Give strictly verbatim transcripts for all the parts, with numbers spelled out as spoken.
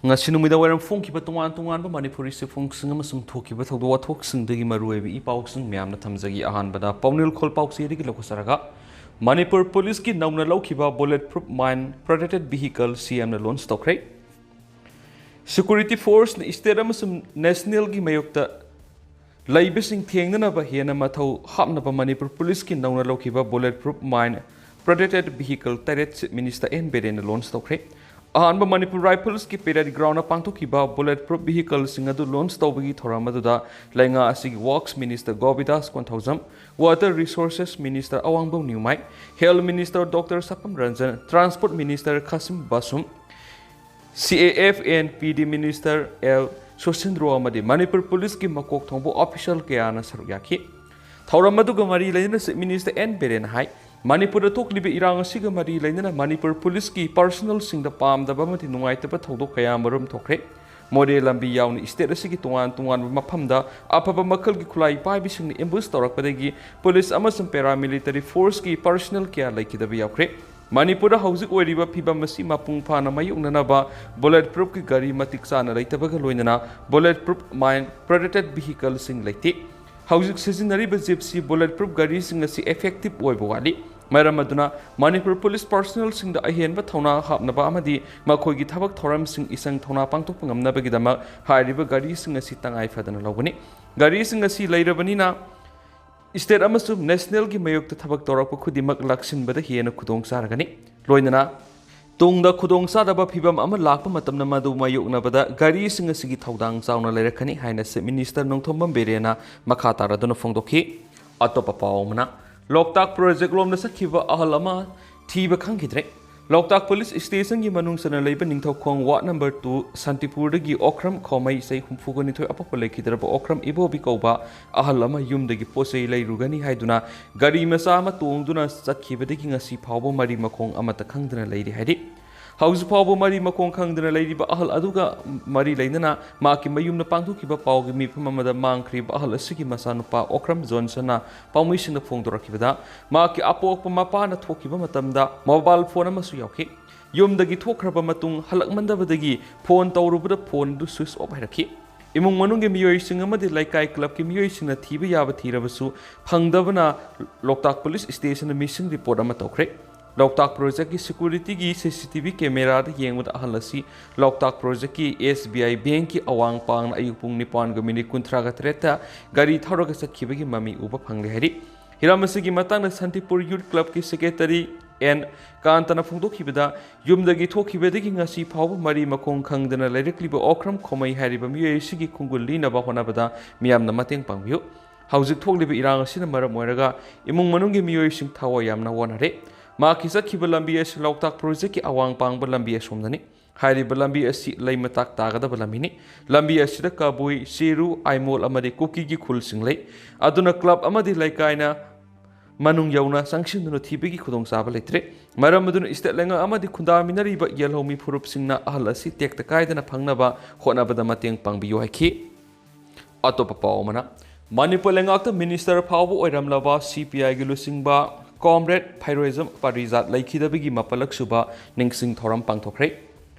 ꯉꯁꯤ ꯅꯨꯃꯤꯗꯥꯡ ꯋꯥꯏꯔꯝ ꯐꯣꯡꯈꯤꯕ ꯇꯣꯉꯥꯟ ꯇꯣꯉꯥꯟꯕ ꯃꯅꯤꯄꯨꯔꯤ ꯆꯦꯐꯣꯡꯁꯤꯡ ꯑꯃꯁꯨꯡ ꯊꯣꯛꯈꯤꯕ ꯊꯧꯗꯣꯛ ꯋꯥꯊꯣꯛꯁꯤꯡꯗꯒꯤ ꯃꯔꯨꯑꯣꯏꯕ ꯏ ꯄꯥꯎꯁꯤꯡ ꯃꯌꯥꯝꯅ ꯊꯝꯖꯒꯦ꯫ ꯑꯍꯥꯟꯕꯗ ꯄꯥꯎꯅꯤꯜ ꯈꯣꯜ ꯄꯥꯎꯆꯦꯗꯒꯤ ꯂꯧꯈꯠꯆꯔꯒ, ꯃꯅꯤꯄꯨꯔ ꯄꯨꯂꯤꯁꯀꯤ ꯅꯧꯅ ꯂꯧꯈꯤꯕ bullet proof mine protected vehicle ꯁꯤ ꯑꯦꯝꯅ ꯂꯣꯟꯆ ꯇꯧꯈ꯭ꯔꯦ꯫ ꯁꯦꯀ꯭ꯌꯨꯔꯤꯇꯤ ꯐꯣꯔꯁꯅ ꯁ꯭ꯇꯦꯠ ꯑꯃꯁꯨꯡ ꯅꯦꯁꯅꯦꯜꯒꯤ ꯃꯥꯌꯣꯛꯇ ꯂꯩꯕꯁꯤꯡ ꯊꯦꯡꯅꯅꯕ ꯍꯦꯟꯅ ꯃꯊꯧ ꯍꯥꯞꯅꯕ ꯃꯅꯤꯄꯨꯔ ꯄꯨꯂꯤꯁꯀꯤ ꯅꯧꯅ ꯂꯧꯈꯤꯕ bullet proof mine protected vehicle turret chief minister N ꯕꯤꯔꯦꯟꯅ ꯂꯣꯟꯆ ꯇꯧꯈ꯭ꯔꯦ꯫ ꯑꯍꯥꯟꯕ ꯃꯅꯤꯄꯨꯔ ꯔꯥꯏꯐꯜꯁꯀꯤ ꯄꯦꯔꯦꯗ ꯒ꯭ꯔꯥꯎꯟꯗ ꯄꯥꯡꯊꯣꯛꯈꯤꯕ bullet proof vehicleꯁꯤꯡ ꯑꯗꯨ ꯂꯣꯟꯆ ꯇꯧꯕꯒꯤ ꯊꯧꯔꯝ ꯑꯗꯨꯗ ꯂꯩꯉꯥꯛ ꯑꯁꯤꯒꯤ works minister Gobindas Konthoujam, water resources minister Awangbam Newmai, health minister doctor Sapam Ranjan, transport minister Khashim Vashum, C A F N P D minister L Susindro ꯑꯃꯗꯤ ꯃꯅꯤꯄꯨꯔ ꯄꯨꯂꯤꯁꯀꯤ ꯃꯀꯣꯛ ꯊꯣꯡꯕ ꯑꯣꯐꯤꯁꯤꯌꯦꯜ ꯀꯌꯥꯅ ꯁꯔꯨꯛ ꯌꯥꯈꯤ꯫ ꯊꯧꯔꯝ ꯑꯗꯨꯒ ꯃꯔꯤ ꯂꯩꯅꯅ ꯆꯤꯐ ꯃꯤꯅꯤꯁꯇꯔ ꯑꯦꯟ ꯕꯤꯔꯦꯟꯅ ꯍꯥꯏ, ꯃꯅꯤꯄꯨꯔꯗ ꯊꯣꯛꯂꯤꯕ ꯏꯔꯥꯡ ꯑꯁꯤꯒ ꯃꯔꯤ ꯂꯩꯅꯅ ꯃꯅꯤꯄꯨꯔ ꯄꯨꯂꯤꯁꯀꯤ ꯄꯔꯁꯅꯦꯜꯁꯤꯡꯗ ꯄꯥꯝꯗꯕ ꯑꯃꯗꯤ ꯅꯨꯡꯉꯥꯏꯇꯕ ꯊꯧꯗꯣꯛ ꯀꯌꯥ ꯃꯔꯨꯝ ꯊꯣꯛꯈ꯭ꯔꯦ꯫ ꯃꯣꯔꯦ ꯂꯝꯕꯤ ꯌꯥꯎꯅ ꯁ꯭ꯇꯦꯠ ꯑꯁꯤꯒꯤ ꯇꯣꯉꯥꯟ ꯇꯣꯉꯥꯟꯕ ꯃꯐꯝꯗ ꯑꯐꯕ ꯃꯈꯜꯒꯤ ꯈꯨꯠꯂꯥꯏ ꯄꯥꯏꯕꯁꯤꯡꯅ ꯑꯦꯝꯕꯨꯁ ꯇꯧꯔꯛꯄꯗꯒꯤ ꯄꯨꯂꯤꯁ ꯑꯃꯁꯨꯡ ꯄꯦꯔꯥꯃꯤꯂꯤꯇꯔꯤ ꯐꯣꯔꯁꯀꯤ ꯄꯔꯁꯅꯦꯜ ꯀꯌꯥ ꯂꯩꯈꯤꯗꯕ ꯌꯥꯎꯈ꯭ꯔꯦ꯫ ꯃꯅꯤꯄꯨꯔꯗ ꯍꯧꯖꯤꯛ ꯑꯣꯏꯔꯤꯕ ꯐꯤꯕꯝ ꯑꯁꯤ ꯃꯄꯨꯡ ꯐꯥꯅ ꯃꯥꯌꯣꯛꯅꯅꯕ bullet proofꯀꯤ ꯒꯥꯔꯤ ꯃꯇꯤꯛ ꯆꯥꯅ ꯂꯩꯇꯕꯒ ꯂꯣꯏꯅꯅ bullet proof mine protected vehicleꯁꯤꯡ ꯂꯩꯇꯦ꯫ ꯍꯧꯖꯤꯛ ꯁꯤꯖꯤꯟꯅꯔꯤꯕ ꯖꯤꯞꯁꯤ bullet proof ꯒꯥꯔꯤꯁꯤꯡ ꯑꯁꯤ effective ꯑꯣꯏꯕ ꯋꯥꯠꯂꯤ꯫ ꯃꯔꯝ ꯑꯗꯨꯅ ꯃꯅꯤꯄꯨꯔ ꯄꯨꯂꯤꯁ ꯄꯔꯁꯅꯦꯜꯁꯤꯡꯗ ꯑꯍꯦꯟꯕ ꯊꯧꯅꯥ ꯍꯥꯞꯅꯕ ꯑꯃꯗꯤ ꯃꯈꯣꯏꯒꯤ ꯊꯕꯛ ꯊꯧꯔꯝꯁꯤꯡ ꯏꯆꯪ ꯊꯧꯅꯥ ꯄꯥꯡꯊꯣꯛꯄ ꯉꯝꯅꯕꯒꯤꯗꯃꯛ ꯍꯥꯏꯔꯤꯕ ꯒꯥꯔꯤꯁꯤꯡ ꯑꯁꯤ ꯇꯉꯥꯏ ꯐꯗꯅ ꯂꯧꯒꯅꯤ꯫ ꯒꯥꯔꯤꯁꯤꯡ ꯑꯁꯤ ꯂꯩꯔꯕꯅꯤꯅ ꯁ꯭ꯇꯦꯠ ꯑꯃꯁꯨꯡ ꯅꯦꯁꯅꯦꯜꯒꯤ ꯃꯥꯌꯣꯛꯇ ꯊꯕꯛ ꯇꯧꯔꯛꯄ ꯈꯨꯗꯤꯡꯃꯛ ꯂꯥꯛꯁꯤꯟꯕꯗ ꯍꯦꯟꯅ ꯈꯨꯗꯣꯡ ꯆꯥꯔꯒꯅꯤ꯫ ꯂꯣꯏꯅꯅ ꯇꯨꯡꯗ ꯈꯨꯗꯣꯡꯆꯥꯗꯕ ꯐꯤꯚꯝ ꯑꯃ ꯂꯥꯛꯄ ꯃꯇꯝꯗ ꯃꯗꯨ ꯃꯥꯌꯣꯛꯅꯕꯗ ꯒꯥꯔꯤꯁꯤꯡ ꯑꯁꯤꯒꯤ ꯊꯧꯗꯥꯡ ꯆꯥꯎꯅ ꯂꯩꯔꯛꯀꯅꯤ ꯍꯥꯏꯅ ꯆꯤꯐ ꯃꯤꯅꯤꯁꯇꯔ ꯅꯣꯡꯊꯣꯝꯕꯝ ꯕꯤꯔꯦꯟꯅ ꯃꯈꯥ ꯇꯥꯔꯗꯨꯅ ꯐꯣꯡꯗꯣꯛꯈꯤ꯫ ꯑꯇꯣꯞꯄ ꯄꯥꯎ ꯑꯃꯅ, ꯂꯣꯛꯇꯥꯛ ꯄ꯭ꯔꯣꯖꯦꯛ ꯂꯣꯝꯗ ꯆꯠꯈꯤꯕ ꯑꯍꯜ ꯑꯃ ꯊꯤꯕ ꯈꯪꯈꯤꯗ꯭ꯔꯦ꯫ ꯂꯣꯛꯇꯥꯛ ꯄꯨꯂꯤꯁ ꯁ꯭ꯇꯦꯁꯟꯒꯤ ꯃꯅꯨꯡ ꯆꯟꯅ ꯂꯩꯕ Ningthoukhong ward number two ꯁꯥꯟꯇꯤꯄꯨꯔꯗꯒꯤ Okram ꯈꯣꯃꯩ, ꯆꯍꯤ ꯍꯨꯝꯐꯨꯒ ꯅꯤꯊꯣꯏ, ꯑꯄꯣꯛꯄ ꯂꯩꯈꯤꯗ꯭ꯔꯕ ꯑꯣꯀ꯭ꯔꯝ ꯏꯕꯣꯕꯤ ꯀꯧꯕ ꯑꯍꯜ ꯑꯃ ꯌꯨꯝꯗꯒꯤ ꯄꯣꯠ ꯆꯩ ꯂꯩꯔꯨꯒꯅꯤ ꯍꯥꯏꯗꯨꯅ ꯒꯥꯔꯤ ꯃꯆꯥ ꯑꯃ ꯇꯣꯡꯗꯨꯅ ꯆꯠꯈꯤꯕꯗꯒꯤ ꯉꯁꯤ ꯐꯥꯎꯕ ꯃꯔꯤ ꯃꯈꯣꯡ ꯑꯃꯠꯇ ꯈꯪꯗꯅ ꯂꯩꯔꯤ ꯍꯥꯏꯔꯤ꯫ ꯍꯧꯖꯤꯛ ꯐꯥꯎꯕ ꯃꯔꯤ ꯃꯈꯣꯡ ꯈꯪꯗꯅ ꯂꯩꯔꯤꯕ ꯑꯍꯜ ꯑꯗꯨꯒ ꯃꯔꯤ ꯂꯩꯅꯅ ꯃꯍꯥꯛꯀꯤ ꯃꯌꯨꯝꯗ ꯄꯥꯡꯊꯣꯛꯈꯤꯕ ꯄꯥꯎꯒꯤ ꯃꯤꯐꯝ ꯑꯃꯗ ꯃꯥꯡꯈ꯭ꯔꯤꯕ ꯑꯍꯜ ꯑꯁꯤꯒꯤ ꯃꯆꯥꯅꯨꯄꯥ ꯑꯣꯀ꯭ꯔꯝ ꯖꯣꯟꯁꯟꯅ ꯄꯥꯎꯃꯤꯁꯤꯡꯗ ꯐꯣꯡꯗꯣꯔꯛꯈꯤꯕꯗ, ꯃꯍꯥꯛꯀꯤ ꯑꯄꯣꯛꯄ ꯃꯄꯥꯅ ꯊꯣꯛꯈꯤꯕ ꯃꯇꯝꯗ ꯃꯣꯕꯥꯏꯜ ꯐꯣꯟ ꯑꯃꯁꯨ ꯌꯥꯎꯈꯤ꯫ ꯌꯨꯝꯗꯒꯤ ꯊꯣꯛꯈ꯭ꯔꯕ ꯃꯇꯨꯡ ꯍꯜꯂꯛꯃꯟꯗꯕꯗꯒꯤ ꯐꯣꯟ ꯇꯧꯔꯨꯕꯗ ꯐꯣꯟ ꯑꯗꯨ ꯁ꯭ꯋꯤꯆ ꯑꯣꯐ ꯍꯥꯏꯔꯛꯈꯤ꯫ ꯏꯃꯨꯡ ꯃꯅꯨꯡꯒꯤ ꯃꯤꯑꯣꯏꯁꯤꯡ ꯑꯃꯗꯤ ꯂꯩꯀꯥꯏ ꯀ꯭ꯂꯕꯀꯤ ꯃꯤꯑꯣꯏꯁꯤꯡꯅ ꯊꯤꯕ ꯌꯥꯕ ꯊꯤꯔꯕꯁꯨ ꯐꯪꯗꯕꯅ ꯂꯣꯛꯇꯥꯛ ꯄꯨꯂꯤꯁ ꯁ꯭ꯇꯦꯁꯟꯗ ꯃꯤꯁꯤꯡ ꯔꯤꯄꯣꯔꯠ ꯑꯃ ꯇꯧꯈ꯭ꯔꯦ꯫ ꯂꯣꯛꯇꯥꯛ ꯄ꯭ꯔꯣꯖꯦꯛꯀꯤ ꯁꯦꯀ꯭ꯌꯨꯔꯤꯇꯤꯒꯤ ꯁꯤ ꯁꯤ ꯇꯤ ꯚꯤ ꯀꯦꯃꯦꯔꯥꯗ ꯌꯦꯡꯕꯗ ꯑꯍꯜ ꯑꯁꯤ ꯂꯣꯛꯇꯥꯛ ꯄ꯭ꯔꯣꯖꯦꯛꯀꯤ ꯑꯦꯁ ꯕꯤ ꯑꯥꯏ ꯕꯦꯡꯛꯀꯤ ꯑꯋꯥꯡ ꯄꯥꯡꯅ ꯑꯌꯨꯛ ꯄꯨꯡ ꯅꯤꯄꯥꯟꯒ ꯃꯤꯅꯤꯠ ꯀꯨꯟꯊ꯭ꯔꯥꯒ ꯇꯔꯦꯠꯇ ꯒꯥꯔꯤ ꯊꯧꯔꯒ ꯆꯠꯈꯤꯕꯒꯤ ꯃꯃꯤ ꯎꯕ ꯐꯪꯂꯦ ꯍꯥꯏꯔꯤ꯫ ꯍꯤꯔꯝ ꯑꯁꯤꯒꯤ ꯃꯇꯥꯡꯗ ꯁꯥꯟꯇꯤꯄꯨꯔ ꯌꯨꯠ ꯀ꯭ꯂꯕꯀꯤ ꯁꯦꯀ꯭ꯔꯦꯇꯔꯤ ꯑꯦꯟ ꯀꯥꯟꯇꯅ ꯐꯣꯡꯗꯣꯛꯈꯤꯕꯗ, ꯌꯨꯝꯗꯒꯤ ꯊꯣꯛꯈꯤꯕꯗꯒꯤ ꯉꯁꯤ ꯐꯥꯎꯕ ꯃꯔꯤ ꯃꯈꯣꯡ ꯈꯪꯗꯅ ꯂꯩꯔꯛꯂꯤꯕ ꯑꯣꯀ꯭ꯔꯝ ꯈꯣꯃꯩ ꯍꯥꯏꯔꯤꯕ ꯃꯤꯑꯣꯏ ꯑꯁꯤꯒꯤ ꯈꯣꯡꯒꯨꯜ ꯂꯤꯅꯕ ꯍꯣꯠꯅꯕꯗ ꯃꯤꯌꯥꯝꯅ ꯃꯇꯦꯡ ꯄꯥꯡꯕꯤꯌꯨ꯫ ꯍꯧꯖꯤꯛ ꯊꯣꯛꯂꯤꯕ ꯏꯔꯥꯡ ꯑꯁꯤꯅ ꯃꯔꯝ ꯑꯣꯏꯔꯒ ꯏꯃꯨꯡ ꯃꯅꯨꯡꯒꯤ ꯃꯤꯑꯣꯏꯁꯤꯡ ꯊꯋꯥꯏ ꯌꯥꯝꯅ ꯋꯥꯅꯔꯦ꯫ ꯃꯍꯥꯛꯀꯤ ꯆꯠꯈꯤꯕ ꯂꯝꯕꯤ ꯑꯁꯤ ꯂꯣꯛꯇꯥꯛ ꯄ꯭ꯔꯣꯖꯦꯛꯀꯤ ꯑꯋꯥꯡ ꯄꯥꯡꯕ ꯂꯝꯕꯤ ꯑꯁꯣꯝꯗꯅꯤ꯫ ꯍꯥꯏꯔꯤꯕ ꯂꯝꯕꯤ ꯑꯁꯤ ꯂꯩ ꯃꯇꯥꯛ ꯇꯥꯒꯗꯕ ꯂꯝꯕꯤꯅꯤ꯫ ꯂꯝꯕꯤ ꯑꯁꯤꯗ ꯀꯕꯨꯏ, ꯆꯦꯔꯨ, ꯑꯥꯏꯃꯣꯜ ꯑꯃꯗꯤ ꯀꯨꯀꯤꯒꯤ ꯈꯨꯜꯁꯤꯡ ꯂꯩ꯫ ꯑꯗꯨꯅ ꯀ꯭ꯂꯕ ꯑꯃꯗꯤ ꯂꯩꯀꯥꯏꯅ ꯃꯅꯨꯡ ꯌꯧꯅ ꯆꯪꯁꯤꯟꯗꯨꯅ ꯊꯤꯕꯒꯤ ꯈꯨꯗꯣꯡꯆꯥꯕ ꯂꯩꯇ꯭ꯔꯦ꯫ ꯃꯔꯝ ꯑꯗꯨꯅ ꯁ꯭ꯇꯦꯠ ꯂꯩꯉꯥꯛ ꯑꯃꯗꯤ ꯈꯨꯟꯗꯥꯃꯤꯟꯅꯔꯤꯕ ꯌꯦꯜꯍꯧꯃꯤ ꯐꯨꯔꯨꯞꯁꯤꯡꯅ ꯑꯍꯜ ꯑꯁꯤ ꯇꯦꯛꯇ ꯀꯥꯏꯗꯅ ꯐꯪꯅꯕ ꯍꯣꯠꯅꯕꯗ ꯃꯇꯦꯡ ꯄꯥꯡꯕꯤꯌꯨ ꯍꯥꯏꯈꯤ꯫ ꯑꯇꯣꯞꯄ ꯄꯥꯎ ꯑꯃꯅ, ꯃꯅꯤꯄꯨꯔ ꯂꯩꯉꯥꯛꯇ ꯃꯤꯅꯤꯁꯇꯔ ꯐꯥꯎꯕ ꯑꯣꯏꯔꯝꯂꯕ ꯁꯤ ꯄꯤ ꯑꯥꯏꯒꯤ ꯂꯨꯆꯤꯡꯕ ꯀꯣꯝꯔꯦꯗ ꯐꯩꯔꯣꯏꯖꯝ ꯄꯥꯔꯤꯖꯥꯠ ꯂꯩꯈꯤꯗꯕꯒꯤ ꯃꯥꯄꯜꯂꯛ ꯁꯨꯕ ꯅꯤꯡꯁꯤꯡ ꯊꯧꯔꯝ ꯄꯥꯡꯊꯣꯛꯈ꯭ꯔꯦ꯫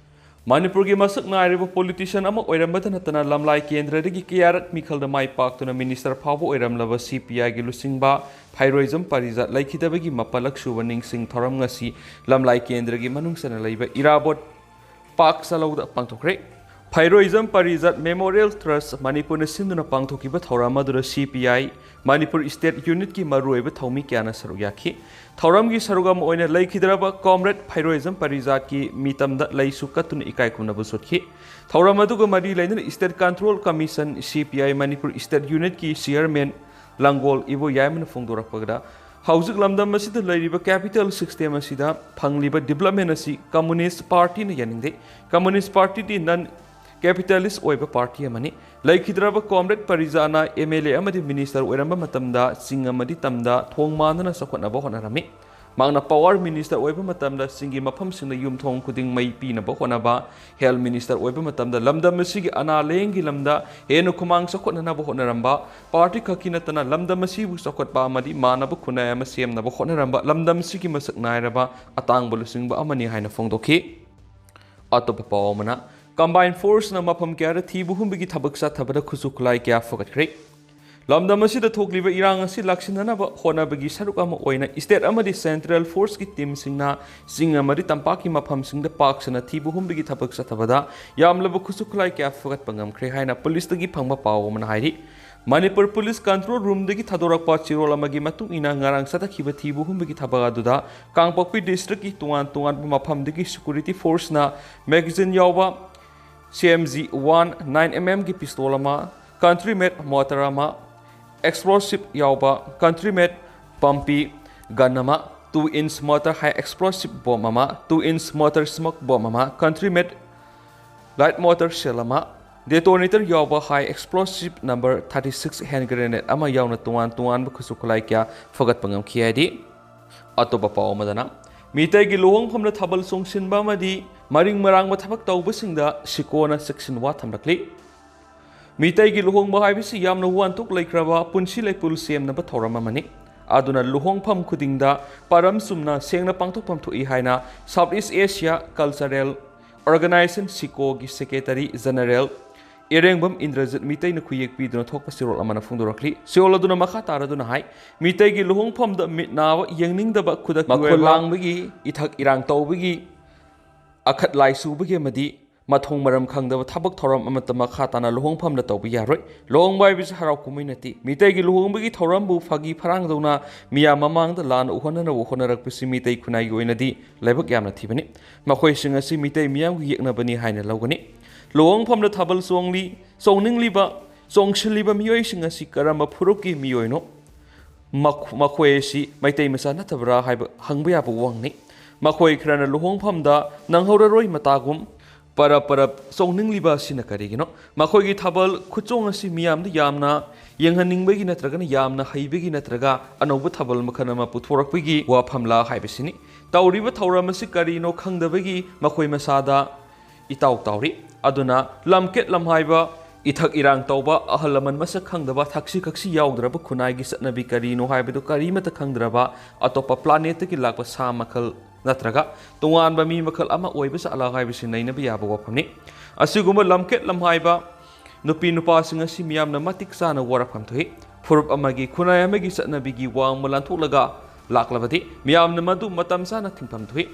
ꯃꯅꯤꯄꯨꯔꯒꯤ ꯃꯁꯛ ꯅꯥꯏꯔꯕ ꯄꯣꯂꯤꯇꯤꯁꯤꯌꯟ ꯑꯃ ꯑꯣꯏꯔꯝꯕꯇ ꯅꯠꯇꯅ ꯂꯝꯂꯥꯏ ꯀꯦꯟꯗ꯭ꯔꯗꯒꯤ ꯀꯌꯥꯔꯛ ꯃꯤꯈꯜꯗ ꯃꯥꯏ ꯄꯥꯛꯇꯨꯅ ꯃꯤꯅꯤꯁꯇꯔ ꯐꯥꯎꯕ ꯑꯣꯏꯔꯝꯂꯕ ꯁꯤ ꯄꯤ ꯑꯥꯏꯒꯤ ꯂꯨꯆꯤꯡꯕ ꯐꯩꯔꯣꯏꯖꯝ ꯄꯥꯔꯤꯖꯥꯠ ꯂꯩꯈꯤꯗꯕꯒꯤ ꯃꯥꯄꯜꯂꯛ ꯁꯨꯕ ꯅꯤꯡꯁꯤꯡ ꯊꯧꯔꯝ ꯉꯁꯤ ꯂꯝꯂꯥꯏ ꯀꯦꯟꯗ꯭ꯔꯒꯤ ꯃꯅꯨꯡ ꯆꯟꯅ ꯂꯩꯕ ꯏꯔꯥꯕꯣꯠ ꯄꯥꯛ ꯆꯂꯧꯗ ꯄꯥꯡꯊꯣꯛꯈ꯭ꯔꯦ꯫ ꯐꯩꯔꯣꯏꯖꯝ ꯄꯥꯔꯤꯖꯥꯠ ꯃꯦꯃꯣꯔꯤꯌꯦꯜ ꯇ꯭ꯔꯁ ꯃꯅꯤꯄꯨꯔꯅ ꯁꯤꯟꯗꯨꯅ ꯄꯥꯡꯊꯣꯛꯈꯤꯕ ꯊꯧꯔꯝ ꯑꯗꯨꯗ ꯁꯤ ꯄꯤ ꯑꯥꯏ ꯃꯅꯤꯄꯨꯔ ꯁ꯭ꯇꯦꯠ ꯌꯨꯅꯤꯠꯀꯤ ꯃꯔꯨꯑꯣꯏꯕ ꯊꯧꯃꯤ ꯀꯌꯥꯅ ꯁꯔꯨꯛ ꯌꯥꯈꯤ꯫ ꯊꯧꯔꯝꯒꯤ ꯁꯔꯨꯛ ꯑꯃ ꯑꯣꯏꯅ ꯂꯩꯈꯤꯗ꯭ꯔꯕ ꯀꯣꯝꯔꯦꯗ ꯐꯩꯔꯣꯏꯖꯝ ꯄꯥꯔꯤꯖꯥꯠꯀꯤ ꯃꯤꯇꯝꯗ ꯂꯩꯁꯨ ꯀꯠꯇꯨꯅ ꯏꯀꯥꯏ ꯈꯨꯝꯅꯕ ꯎꯠꯈꯤ꯫ ꯊꯧꯔꯝ ꯑꯗꯨꯒ ꯃꯔꯤ ꯂꯩꯅꯅ state control commission, C P I Manipur state ꯌꯨꯅꯤꯠꯀꯤ ꯆꯤꯌꯔꯃꯦꯟ ꯂꯥꯡꯒꯣꯜ ꯏꯕꯣꯌꯥꯏꯃꯅ ꯐꯣꯡꯗꯣꯔꯛꯄꯗ, ꯍꯧꯖꯤꯛ ꯂꯝꯗꯝ ꯑꯁꯤꯗ ꯂꯩꯔꯤꯕ ꯀꯦꯄꯤꯇꯦꯜ ꯁꯤꯁꯇꯦꯝ ꯑꯁꯤꯗ ꯐꯪꯂꯤꯕ ꯗꯤꯕ꯭ꯂꯞꯃꯦꯟ ꯑꯁꯤ ꯀꯝꯃꯨꯅꯤꯁ ꯄꯥꯔꯇꯤꯅ ꯌꯥꯅꯤꯡꯗꯦ꯫ ꯀꯝꯃꯨꯅꯤꯁ ꯄꯥꯔꯇꯤꯗꯤ ꯅꯟ ꯀꯦꯄꯤꯇꯦꯂꯤꯁ ꯑꯣꯏꯕ ꯄꯥꯔꯇꯤ ꯑꯃꯅꯤ꯫ ꯂꯩꯈꯤꯗ꯭ꯔꯕ ꯀꯣꯝꯔꯦꯗ ꯄꯥꯔꯤꯖꯥꯠꯅ ꯑꯦꯝ ꯑꯦꯜ ꯑꯦ ꯑꯃꯗꯤ ꯃꯤꯅꯤꯁꯇꯔ ꯑꯣꯏꯔꯝꯕ ꯃꯇꯝꯗ ꯆꯤꯡ ꯑꯃꯗꯤ ꯇꯝꯗ ꯊꯣꯡ ꯃꯥꯟꯗꯅ ꯆꯥꯎꯈꯠꯅꯕ ꯍꯣꯠꯅꯔꯝꯃꯤ꯫ ꯃꯍꯥꯛꯅ ꯄꯋꯥꯔ ꯃꯤꯅꯤꯁꯇꯔ ꯑꯣꯏꯕ ꯃꯇꯝꯗ ꯆꯤꯡꯒꯤ ꯃꯐꯝꯁꯤꯡꯗ ꯌꯨꯝꯊꯣꯡ ꯈꯨꯗꯤꯡ ꯃꯩ ꯄꯤꯅꯕ ꯍꯣꯠꯅꯕ, ꯍꯦꯜꯊ ꯃꯤꯅꯤꯁꯇꯔ ꯑꯣꯏꯕ ꯃꯇꯝꯗ ꯂꯝꯗꯝ ꯑꯁꯤꯒꯤ ꯑꯅꯥ ꯂꯥꯌꯦꯡꯒꯤ ꯂꯝꯗ ꯍꯦꯟꯅ ꯈꯨꯃꯥꯡ ꯆꯥꯎꯈꯠꯅꯅꯕ ꯍꯣꯠꯅꯔꯝꯕ, ꯄꯥꯔꯇꯤ ꯈꯛꯀꯤ ꯅꯠꯇꯅ ꯂꯝꯗꯝ ꯑꯁꯤꯕꯨ ꯆꯥꯎꯈꯠꯄ ꯑꯃꯗꯤ ꯃꯥꯟꯅꯕ ꯈꯨꯟꯅꯥꯏ ꯑꯃ ꯁꯦꯝꯅꯕ ꯍꯣꯠꯅꯔꯝꯕ ꯂꯝꯗꯝ ꯑꯁꯤꯒꯤ ꯃꯁꯛ ꯅꯥꯏꯔꯕ ꯑꯇꯥꯡꯕ ꯂꯨꯆꯤꯡꯕ ꯑꯃꯅꯤ ꯍꯥꯏꯅ ꯐꯣꯡꯗꯣꯛꯈꯤ꯫ ꯑꯇꯣꯞꯄ ꯄꯥꯎ ꯑꯃꯅ, ꯀꯝꯕꯥꯏꯟ ꯐꯣꯔꯁꯅ ꯃꯐꯝ ꯀꯌꯥꯗ ꯊꯤꯕ ꯍꯨꯝꯕꯒꯤ ꯊꯕꯛ ꯆꯠꯊꯕꯗ ꯈꯨꯠꯁꯨ ꯈꯨꯠꯂꯥꯏ ꯀꯌꯥ ꯐꯒꯠꯈ꯭ꯔꯦ꯫ ꯂꯝꯗꯝ ꯑꯁꯤꯗ ꯊꯣꯛꯂꯤꯕ ꯏꯔꯥꯡ ꯑꯁꯤ ꯂꯥꯛꯁꯤꯟꯅꯅꯕ ꯍꯣꯠꯅꯕꯒꯤ ꯁꯔꯨꯛ ꯑꯃ ꯑꯣꯏꯅ ꯁ꯭ꯇꯦꯠ ꯑꯃꯗꯤ ꯁꯦꯟꯇ꯭ꯔꯦꯜ ꯐꯣꯔꯁꯀꯤ ꯇꯤꯝꯁꯤꯡꯅ ꯆꯤꯡ ꯑꯃꯗꯤ ꯇꯝꯄꯥꯛꯀꯤ ꯃꯐꯝꯁꯤꯡꯗ ꯄꯥꯛ ꯁꯟꯅ ꯊꯤꯕ ꯍꯨꯝꯕꯒꯤ ꯊꯕꯛ ꯆꯠꯊꯕꯗ ꯌꯥꯝꯂꯕ ꯈꯨꯠꯁꯨ ꯈꯨꯠꯂꯥꯏ ꯀꯌꯥ ꯐꯒꯠꯄ ꯉꯝꯈ꯭ꯔꯦ ꯍꯥꯏꯅ ꯄꯨꯂꯤꯁꯇꯒꯤ ꯐꯪꯕ ꯄꯥꯎ ꯑꯃꯅ ꯍꯥꯏꯔꯤ꯫ ꯃꯅꯤꯄꯨꯔ ꯄꯨꯂꯤꯁ ꯀꯟꯇ꯭ꯔꯣꯜ ꯔꯨꯝꯗꯒꯤ ꯊꯥꯗꯣꯔꯛꯄ ꯆꯦꯔꯣꯜ ꯑꯃꯒꯤ ꯃꯇꯨꯡ ꯏꯟꯅ, ꯉꯔꯥꯡ ꯆꯠꯊꯈꯤꯕ ꯊꯤꯕ ꯍꯨꯝꯕꯒꯤ ꯊꯕꯛ ꯑꯗꯨꯗ ꯀꯥꯡꯄꯣꯛꯄꯤ ꯗꯤꯁꯇ꯭ꯔꯤꯛꯀꯤ ꯇꯣꯉꯥꯟ ꯇꯣꯉꯥꯟꯕ ꯃꯐꯝꯗꯒꯤ ꯁꯦꯀ꯭ꯌꯨꯔꯤꯇꯤ ꯐꯣꯔꯁꯅ ꯃꯦꯒꯥꯖꯤꯟ ꯌꯥꯎꯕ C M G one nine M ꯑꯦꯝꯒꯤ ꯄꯤꯁꯇꯣꯜ ꯑꯃ, ꯀꯟꯇ꯭ꯔꯤ ꯃꯦꯗ ꯃꯣꯔꯇꯔ ꯑꯃ, ꯑꯦꯛꯁꯄ꯭ꯂꯣꯁꯤꯞ ꯌꯥꯎꯕ ꯀꯟꯇ꯭ꯔꯤ ꯃꯦꯗ ꯄꯝꯄꯤ ꯒꯟ ꯑꯃ, two inch mortar high explosive bomb ꯑꯃ, two inch mortar smoke bomb ꯑꯃ, country made light mortar shell ꯑꯃ, ꯗꯦꯇꯣꯅꯦꯇꯔ ꯌꯥꯎꯕ high explosive number thirty six hand grenade ꯑꯃ ꯌꯥꯎꯅ ꯇꯣꯉꯥꯟ ꯇꯣꯉꯥꯟꯕ ꯈꯨꯠꯁꯨ ꯈꯨꯠꯂꯥꯏ ꯀꯌꯥ ꯐꯒꯠꯄ ꯉꯝꯈꯤ ꯍꯥꯏꯔꯤ꯫ ꯑꯇꯣꯞꯄ ꯄꯥꯎ ꯑꯃꯗꯅ, ꯃꯤꯇꯩꯒꯤ ꯂꯨꯍꯣꯡꯐꯝꯗ ꯊꯥꯕꯜ ꯆꯣꯡꯁꯤꯟꯕ ꯑꯃꯗꯤ ꯃꯔꯤꯡ ꯃꯔꯥꯡꯕ ꯊꯕꯛ ꯇꯧꯕꯁꯤꯡꯗ ꯁꯤꯀꯣꯅ ꯆꯦꯛꯁꯤꯟꯋꯥ ꯊꯝꯂꯛꯂꯤ꯫ ꯃꯤꯇꯩꯒꯤ ꯂꯨꯍꯣꯡꯕ ꯍꯥꯏꯕꯁꯤ ꯌꯥꯝꯅ ꯋꯥꯟꯊꯣꯛ ꯂꯩꯈ꯭ꯔꯕ ꯄꯨꯟꯁꯤ ꯂꯩꯄꯨꯜ ꯁꯦꯝꯅꯕ ꯊꯧꯔꯝ ꯑꯃꯅꯤ꯫ ꯑꯗꯨꯅ ꯂꯨꯍꯣꯡꯐꯝ ꯈꯨꯗꯤꯡꯗ ꯄꯥꯔꯝ ꯆꯨꯝꯅ ꯁꯦꯡꯅ ꯄꯥꯡꯊꯣꯛꯐꯝ ꯊꯣꯛꯏ ꯍꯥꯏꯅ south east Asia cultural organization ꯁꯤꯀꯣꯒꯤ ꯁꯦꯀ꯭ꯔꯦꯇꯔꯤ ꯖꯦꯅꯔꯦꯜ ꯏꯔꯦꯡꯕꯝ ꯏꯟꯗ꯭ꯔꯖꯤꯠ ꯃꯤꯇꯩꯅ ꯈꯨꯌꯦꯛ ꯄꯤꯗꯨꯅ ꯊꯣꯛꯄ ꯆꯦꯔꯣꯜ ꯑꯃꯅ ꯐꯣꯡꯗꯣꯔꯛꯂꯤ꯫ ꯆꯦꯔꯣꯜ ꯑꯗꯨꯅ ꯃꯈꯥ ꯇꯥꯔꯗꯨꯅ ꯍꯥꯏ, ꯃꯤꯇꯩꯒꯤ ꯂꯨꯍꯣꯡꯐꯝꯗ ꯃꯤꯠ ꯅꯥꯕ, ꯌꯦꯡꯅꯤꯡꯗꯕ, ꯈꯨꯗꯛꯀꯤ ꯃꯈꯣꯜ ꯑꯣꯏꯕ ꯂꯥꯡꯕꯒꯤ, ꯏꯊꯛ ꯏꯔꯥꯡ ꯇꯧꯕꯒꯤ, ꯑꯈꯠ ꯂꯥꯏ ꯁꯨꯕꯒꯤ ꯑꯃꯗꯤ ꯃꯊꯣꯡ ꯃꯔꯝ ꯈꯪꯗꯕ ꯊꯕꯛ ꯊꯧꯔꯝ ꯑꯃꯠꯇ ꯃꯈꯥ ꯇꯥꯅ ꯂꯨꯍꯣꯡꯐꯝꯗ ꯇꯧꯕ ꯌꯥꯔꯣꯏ꯫ ꯂꯨꯍꯣꯡꯕ ꯍꯥꯏꯕꯁꯤ ꯍꯔꯥꯎ ꯀꯨꯝꯍꯩ ꯅꯠꯇꯦ꯫ ꯃꯤꯇꯩꯒꯤ ꯂꯨꯍꯣꯡꯕꯒꯤ ꯊꯧꯔꯝꯕꯨ ꯐꯥꯒꯤ ꯐꯔꯥꯡꯗꯧꯅ ꯃꯤꯌꯥꯝ ꯃꯃꯥꯡꯗ ꯂꯥꯟꯅ ꯎꯍꯟꯅꯅꯕ ꯍꯣꯠꯅꯔꯛꯄꯁꯤ ꯃꯤꯇꯩ ꯈꯨꯟꯅꯥꯏꯒꯤ ꯑꯣꯏꯅꯗꯤ ꯂꯥꯏꯕꯛ ꯌꯥꯝꯅ ꯊꯤꯕꯅꯤ꯫ ꯃꯈꯣꯏꯁꯤꯡ ꯑꯁꯤ ꯃꯤꯇꯩ ꯃꯤꯌꯥꯝꯒꯤ ꯌꯦꯛꯅꯕꯅꯤ ꯍꯥꯏꯅ ꯂꯧꯒꯅꯤ꯫ ꯂꯨꯍꯣꯡꯐꯝꯗ ꯊꯥꯕꯜ ꯆꯣꯡꯂꯤ, ꯆꯣꯡꯅꯤꯡꯂꯤꯕ, ꯆꯣꯡꯁꯤꯜꯂꯤꯕ ꯃꯤꯑꯣꯏꯁꯤꯡ ꯑꯁꯤ ꯀꯔꯝꯕ ꯐꯨꯔꯨꯞꯀꯤ ꯃꯤꯑꯣꯏꯅꯣ? ꯃꯈ-, ꯃꯈꯣꯏ ꯑꯁꯤ ꯃꯩꯇꯩ ꯃꯆꯥ ꯅꯠꯇꯕ꯭ꯔꯥ ꯍꯥꯏꯕ ꯍꯪꯕ ꯌꯥꯕ ꯋꯥꯍꯪꯅꯤ꯫ ꯃꯈꯣꯏ ꯈꯔꯅ ꯂꯨꯍꯣꯡꯐꯝꯗ ꯅꯪꯍꯧꯔꯔꯣꯏ ꯃꯇꯥꯒꯨꯝ, ꯄꯔꯞ ꯄꯔꯞ ꯆꯣꯡꯅꯤꯡꯂꯤꯕ ꯑꯁꯤꯅ ꯀꯔꯤꯒꯤꯅꯣ? ꯃꯈꯣꯏꯒꯤ ꯊꯥꯕꯜ ꯈꯨꯆꯣꯡ ꯑꯁꯤ ꯃꯤꯌꯥꯝꯗ ꯌꯥꯝꯅ ꯌꯦꯡꯍꯟꯅꯤꯡꯕꯒꯤ ꯅꯠꯇ꯭ꯔꯒꯅ ꯌꯥꯝꯅ ꯍꯩꯕꯒꯤ ꯅꯠꯇ꯭ꯔꯒ ꯑꯅꯧꯕ ꯊꯥꯕꯜ ꯃꯈꯜ ꯑꯃ ꯄꯨꯊꯣꯔꯛꯄꯒꯤ ꯋꯥꯐꯝꯂꯥ ꯍꯥꯏꯕꯁꯤꯅꯤ꯫ ꯇꯧꯔꯤꯕ ꯊꯧꯔꯝ ꯑꯁꯤ ꯀꯔꯤꯅꯣ ꯈꯪꯗꯕꯒꯤ ꯃꯈꯣꯏ ꯃꯁꯥꯗ ꯏꯇꯥꯎ ꯇꯥꯎꯔꯤ꯫ ꯑꯗꯨꯅ ꯂꯝꯀꯦꯠ ꯂꯝꯍꯥꯏꯕ, ꯏꯊꯛ ꯏꯔꯥꯡ ꯇꯧꯕ, ꯑꯍꯜ ꯂꯃꯟ ꯃꯁꯛ ꯈꯪꯗꯕ, ꯊꯛꯁꯤ ꯈꯛꯁꯤ ꯌꯥꯎꯗ꯭ꯔꯕ ꯈꯨꯟꯅꯥꯏꯒꯤ ꯆꯠꯅꯕꯤ ꯀꯔꯤꯅꯣ ꯍꯥꯏꯕꯗꯨ ꯀꯔꯤꯃꯠꯇ ꯈꯪꯗ꯭ꯔꯕ ꯑꯇꯣꯞꯄ planetꯇꯒꯤ ꯂꯥꯛꯄ ꯁꯥ ꯃꯈꯜ ꯅꯠꯇ꯭ꯔꯒ ꯇꯣꯉꯥꯟꯕ ꯃꯤ ꯃꯈꯜ ꯑꯃ ꯑꯣꯏꯕ ꯖꯥꯠꯂꯥ ꯍꯥꯏꯕꯁꯤ ꯅꯩꯅꯕ ꯌꯥꯕ ꯋꯥꯐꯝꯅꯤ꯫ ꯑꯁꯤꯒꯨꯝꯕ ꯂꯝꯀꯦꯠ ꯂꯝꯍꯥꯏꯕ ꯅꯨꯄꯤ ꯅꯨꯄꯥꯁꯤꯡ ꯑꯁꯤ ꯃꯤꯌꯥꯝꯅ ꯃꯇꯤꯛ ꯆꯥꯅ ꯋꯥꯔꯛꯐꯝ ꯊꯣꯛꯏ꯫ ꯐꯨꯔꯨꯞ ꯑꯃꯒꯤ, ꯈꯨꯟꯅꯥꯏ ꯑꯃꯒꯤ ꯆꯠꯅꯕꯤꯒꯤ ꯋꯥꯡꯃ ꯂꯥꯟꯊꯣꯛꯂꯒ ꯂꯥꯛꯂꯕꯗꯤ ꯃꯤꯌꯥꯝꯅ ꯃꯗꯨ ꯃꯇꯝ ꯆꯥꯅ ꯊꯤꯡꯐꯝ ꯊꯣꯛꯏ꯫